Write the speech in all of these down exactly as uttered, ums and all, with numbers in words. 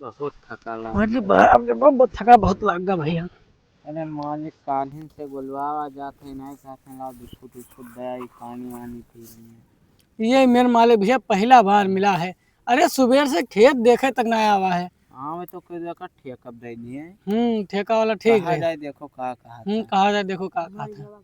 बहुत थका लगा। मतलब, बाप रे बाप, बहुत थका, बहुत लग गया भैया। अरे मालिक, काल्हिन से बोलवावा जात है, नहीं कहते लाओ बिस्कुट उस्कुट दे, ई पानी वानी पी लिए। ये मेरे मालिक भैया पहला बार मिला है। अरे सुबह से खेत देखे तक ना आवा है। हाँ, मैं तो कोई देखा ठेका दे दिए। हम्म, ठेका वाला ठीक कहा है। जाए, देखो का कहा हम्म, था। कहा जाए, देखो का कहा था।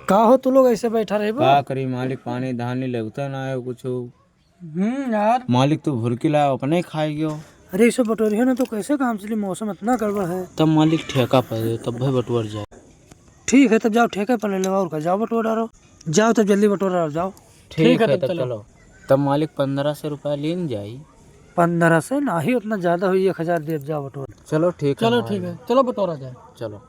का हो तू लोग ऐसे बैठा रहे बा? का करी मालिक, पानी धान नहीं लगता ना है कुछ। हम्म यार। मालिक तू भुरकी लाया, अपने ही खाए गयो। अरे इसे बटोरियो ना तो कैसे काम चली, मौसम इतना गड़बड़ है। तब मालिक ठेका पर दे, तब भाई बटोर जाए। ठीक है, तब जाओ ठेके पर ले लो और का, जाओ बटोर डालो। जाओ तब जल्दी बटोर डालो, जाओ। ठीक ठीक है, है, तब तब चलो। चलो। तब मालिक पन्द्रह सौ रुपया लीन जाई। पन्द्रह सौ ना ही, उतना ज्यादा हुई, एक हजार दे, जाओ बटोर। चलो ठीक है चलो मालिक। ठीक है, चलो बटोरा जाए। चलो।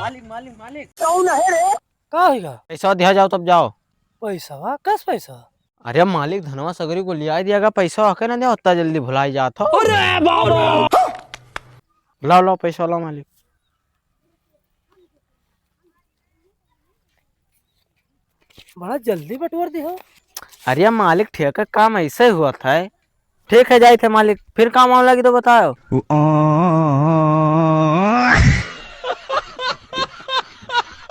मालिक, मालिक, मालिक। कौन है रे? का होइगा? पैसा दिया जाओ, तब जाओ। पैसा? कस पैसा? अरे मालिक, धनवा सगरी को लिया दिया गा, पैसा आके ना दे, उतना जल्दी भुलाई जात हो। अरे बाबा! लाओ, लाओ, पैसा लाओ मालिक। बड़ा जल्दी बटोर दी हो। अरे मालिक, ठेका काम ऐसे ही हुआ था। ठीक है, जाई थे मालिक, फिर काम आवे लगी तो बताओ।